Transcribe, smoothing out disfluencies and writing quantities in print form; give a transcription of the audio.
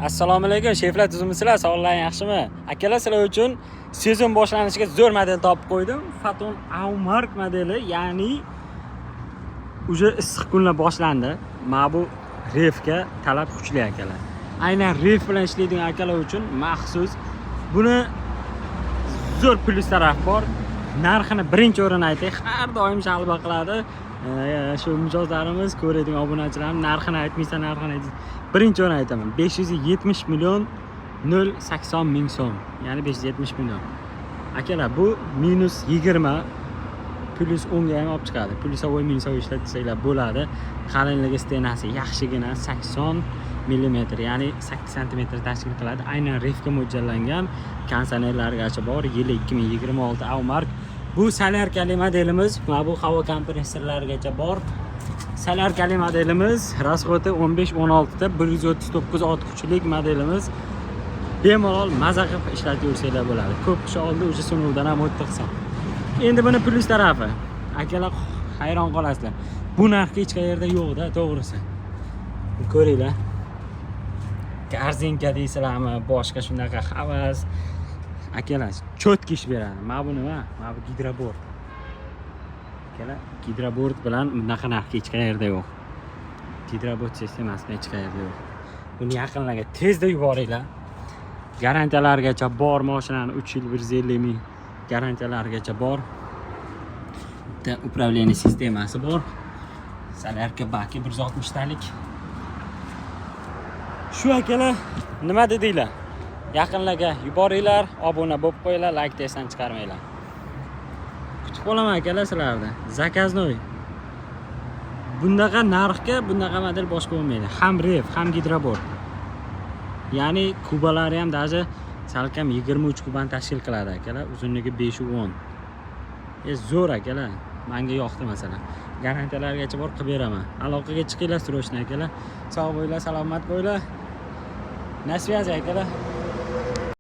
Assalomu alaykum, sheflar, tuzukmisizlar? Sog'liqlaring yaxshimi? Akalar, sizlar uchun sezon boshlanishiga zo'r model topib qo'ydim. Foton Aumark modeli, ya'ni уже issiq kunlar boshlandi. Mana bu refga talab kuchli, akalar. Aynan ref bilan ishlaydigan akalar uchun maxsus. Buni zo'r plyus tarafi bor. Narxini birinchi o'rin aytay, har doim shalba qiladi. Shu mijozlarimiz, ko'radigan obunachilarimiz narxini aytmaysan, narxini aytmaysan. Birinchi o'rin aytaman. 570 million 080 ming so'm. Ya'ni 570 million. Akalar, bu minus 20 plyus 10 ga ham olib chiqadi. Плюсовой, минусовой ishlatsanglar bo'ladi. Qalinligi стена si yaxshigina 80 millimetr, ya'ni 8 santimetr tashkil qiladi. Aynan refga mo'ljallangan, konditsionerlargacha bor. Yili 2026 Aumark. Bu солярка li modelimiz, mana bu havo kompressorlarigacha bor. Солярка li modelimiz, расход i 15-16 ta, 139 ot kuchlik modelimiz. Bemalol maza qilib ishlatib yursanglar bo'ladi. Ko'p kishi oldi, уже sinovdan ham o'tdi hisob. Endi buni plyus tarafi. Akalar, hayron qolasizlar. Bu narxga hech qayerda yo'q-da, to'g'risi. Ko'ringlar. Korzinka deysizlarmi, boshqa shunaqa havas. Akalar, чётко ish beradi. Mana bu nima? Mana bu gidrobort. Akalar, gidrobort bilan bunaqa narxga hech qayerda yo'q. Gidrobort sistemasi hech qayerda yo'q. Buni yaqinlarga tezda yuboringlar. Garantiyalargacha bor, mashinani 3 yil 150 ming garantiyalargacha bor. Bitta управление sistemasi bor. Солярка baki 160 talik. Shu akalar, nima dedinglar? Yaqinlarga yuboringlar, obuna bo'lib qo'yinglar, layk esdan chiqarmanglar. Kutib qolaman, akalar, sizlarni. Заказной. Bunaqa narxga bunaqa model boshqa bo'lmaydi. Ham ref, ham gidrobort. Ya'ni kubalari ham даже salkam 23 kubani tashkil qiladi, akalar. Uzunligi 5 10. Zo'r, akalar. Menga yoqdi masalan. Garantiyalargacha bor, qilib beraman. Aloqaga chiqinglar срочно, akalar. Sog' bo'linglar, salomat bo'linglar. На связи, akalar.